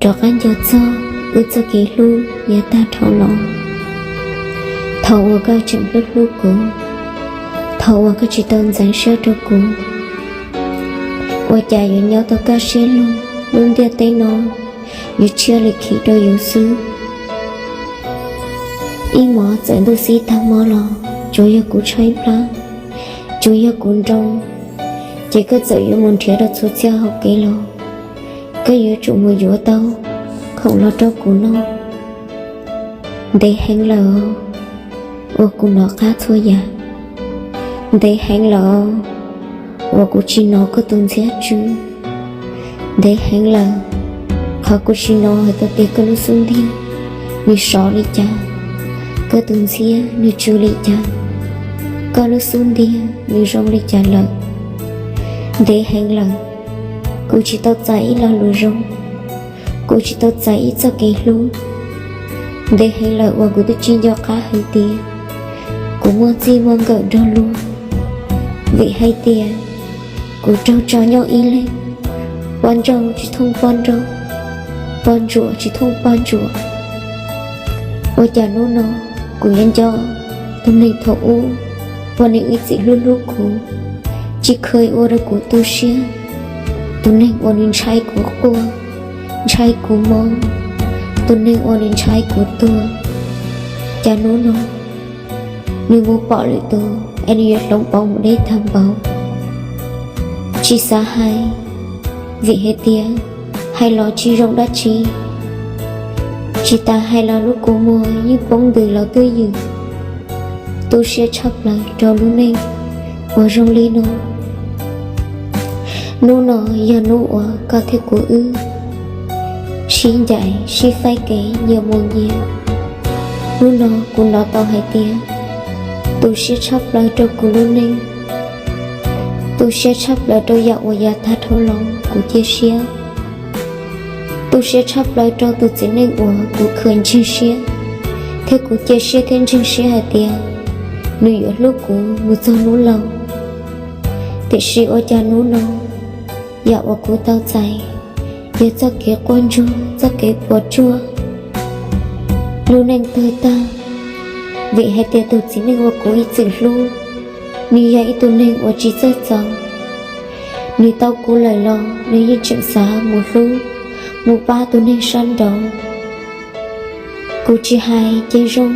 rov qab nco txog wb txoj kev hlub yav tag dhau los. Thaum uas koj tseem hlub hlub kuv, thaum uas koj tsis tau ntxeev siab rau kuv, ua cas yuav nyob tau kaj siab lug, lub ntiaj teb no yuav tshiab li khi rau yus xwb. Ib hmos txawm ntuj xib tag hmo los tsuas yog kuv tshaib plab, tsuas yog kuv nroo, ces koj txawm yuav mus nrhiav rau txhua txhia hauv kev los, koj yuav tsum mus yuav tau khoom los rau kuv noj. Ntev heev lawm uas kuv hnov qab txhua yam. Ntev heev lawm uas kuv tsis hnov koj tus ntxhiab tsw. Ntev heev lawm qhov kuv tsis hnov hais tau tias koj lub xub ntiag nws sov li cas, koj tus ntxhiab nws tsw li cas, koj lub xub ntiag nws zoo li cas lawm. Ntev heev lawm kuv tsis tau txais ib lo lus zoo, kuv tsis tau txais ib txoj kev hlub. Ntev heev lawm uas kuv twb tsis nco qab hais tias kuv muaj txij muaj nkawm nrog luag, vim hais tias kuv raug tso nyob ib leeg, poj nrauj tsis thooj poj nrauj, poj ntsuam tsis thooj poj ntsuam. Ua cas hnub no kuv yuav nco tus neeg thaum ub uas nws ib txwm hlub hlub kuv, tsis kheev ua rau kuv tu siab, tus neeg uas nws ntshai kuv quaj, ntshai kuv mob, tus neeg uas nws ntshai kuv tuag. Cas hnub no nws mus pom lwm tus es nws yuav hloov pauv mus deb tag npaum. Tsis xav hais, vim hais tias hais los tsis zoo dab tsi. Tsis tas hais los lub kua muag yeej poob ntws los twb ywm. Tu siab tshaj plaws rau lub neej uas zoo li no. Hnub no yog hnub uas koj thiab kuv wb sib ncaim sib faib kev nyias mus nyias. Hnub no kuv hnov tau hais tias tu siab tshaj plaws rau kuv lub neej, tu siab tshaj plaws rau yam uas yav tag dhau los kuv cia siab, tu siab tshaj plaws rau tus txiv neej uas kuv khaws ntseeg siab, thiab kuv cia siab thiab ntseeg siab hais tias nws yuav hlub kuv mus txog hnub laus. Tiam sis ua cas hnub no yam uas kuv tau txais yog txoj kev quaj ntsuag, txoj kev puas tsuaj, lub neej tuag tag, vim hais tias tus txiv neej uas kuv ib txwm hlub, nws yog ib tug neeg uas tsis txawj txaus. Nws tau kuv lawm los nws yeej tseem xav mus hlub, mus pab tus neeg sab nraud. Kuv tsis hais ces zoo,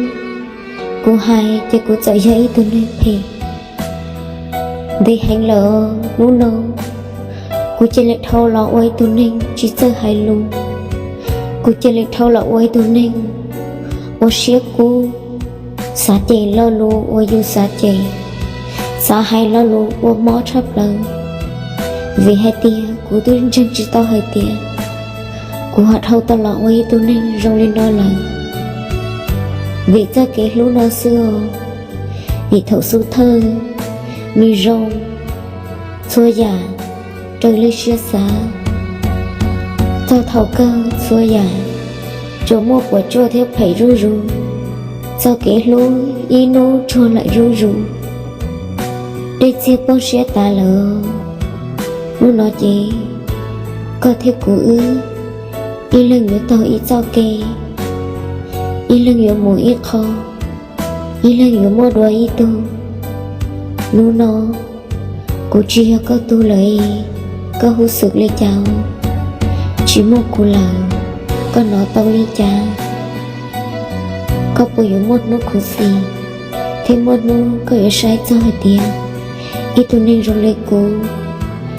kuv hais ces kuv txawm yog ib tug neeg phem. Ntev heev lawm, hnub no kuv cia li dhau los ua ib tug neeg tsis txawj hais lus, kuv cia li dhau los ua ib tug neeg ua siab kub, xav cem lo lus uas yus xav cem, xav hais lo lus uas mob tshaj plaws, vim hais tias kuv twb ntseeg tsis tau hais tias kuv ho dhau tau los ua ib tug neeg zoo li no lawm. Vim txoj kev hlub no xwb os, vim thaum xub thawj nws zoo, txhua yam raws li siab xav. Txog thaum kawg txhua yam tsuas muaj puas tsuaj thiab phem zuj zus, txoj kev hlub ib hnub tsuag lawm zuj zus, dej txiag poob siab tas lawm. Hnub no ces koj thiab kuv wb, ib leeg yuav taug ib txoj kev, ib leeg yuav mus ib qho, ib leeg yuav muaj dua ib tug. Hnub no kuv tsis yog koj tug lawm, koj hu xwm li cas? Tsis muaj kuv lawm, koj hnov tau li cas? Koj puas yuav muaj hnub khuv xim, thiab muaj hnub koj yuav saib txog hais tias ib tug neeg zoo li kuv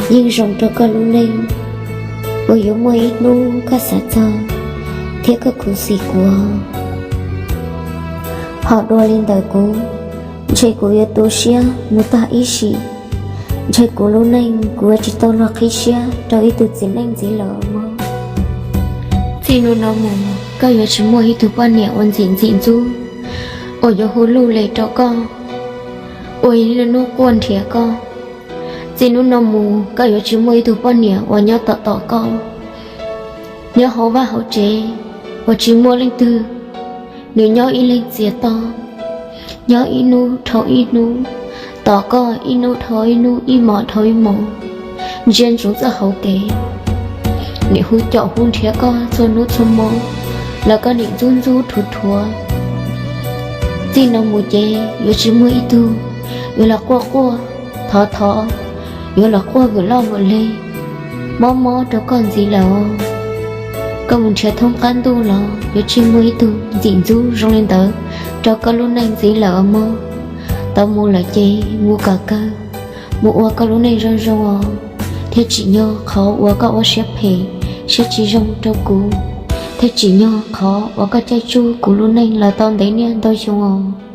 yeej zoo rau koj lub neej? Puas yuav muaj ib hnub koj xav txog thiab koj khuv xim kuv? Ho dua li ntawm kuv, ntshe kuv yuav tu siab mus tag ib sim. Ntshe kuv lub neej kuv yuav tsis tau los qhib siab rau ib tug txiv neej ntxiv lawm mog. Txij hnub no mus koj yuav tsis muaj ib tug poj niam uas ntxim ntxim ntxub, uas yuav hu luj li rau koj, ua ib hnub quaj nrhiav koj. Txij hnub no mus koj yuav tsis muaj ib tug poj niam uas nyob tom tom koj, nyob hauv vaj hauv tsev, uas tsis muaj leej twg, nws nyob ib leeg txias to, nyob ib hnub dhau ib hnub, tos koj ib hnub dhau ib hnub, ib hmos dhau ib hmos, ntsia ntsoov txoj hauv kev. nim hu caum hu nrhiav koj txhua hnub txhua hmo los koj nim ntxub ntxub rhuav rhuav. Txij no mus ces yuav tsis muaj ib tug yuav los quaj quaj thov thov, yuav los quaj vwm loj vwm le, mob mob rau koj ntxiv lawm os. Koj mus nrhiav thoob qab ntuj los yuav tsis muaj ib tug ntxim ntxub zoo li ntawd rau koj lub neej ntxiv lawm os mog. Tau mus lawm ces mus kom kawg, mus ua koj lub neej zoo zoo os, thiaj tsim nyog qhov uas koj ua siab phem siab tsis zoo rau kuv, thiaj tsim nyog qhov uas koj caij tsuj kuv lub neej los tau ntev niaj ntau xyoo os.